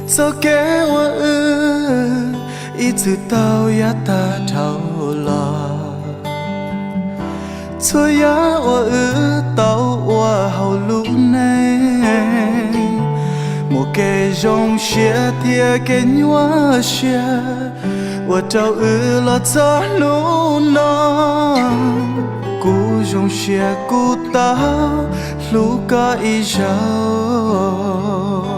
Txoj kev uas wb ib txwm tau yav tag dhau los, txhua yam uas wb tau ua hauv lub neej, muaj kev zoo siab thiab kev nyuaj siab ua rau wb los txog hnub no. Kuv zoo siab kuv tau hlub koj ib zaug.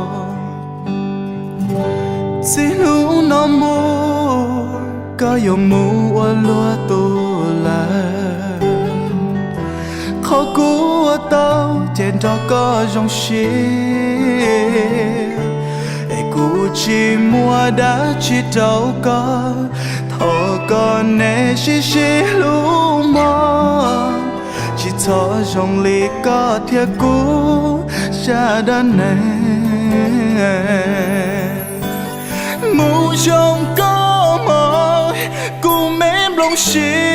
Txij hnub no mus koj yuav mus ua luag tus lawm. Qhov kuv ua tau ces nrog koj zoo siab, es kuv tsis muaj dab tsi rau koj. Thov kom nej sib sib hlub mog, tsis txhob zoo li koj thiab kuv zaj dab neeg. Mus zoo koj mog, kuv me nplooj siab.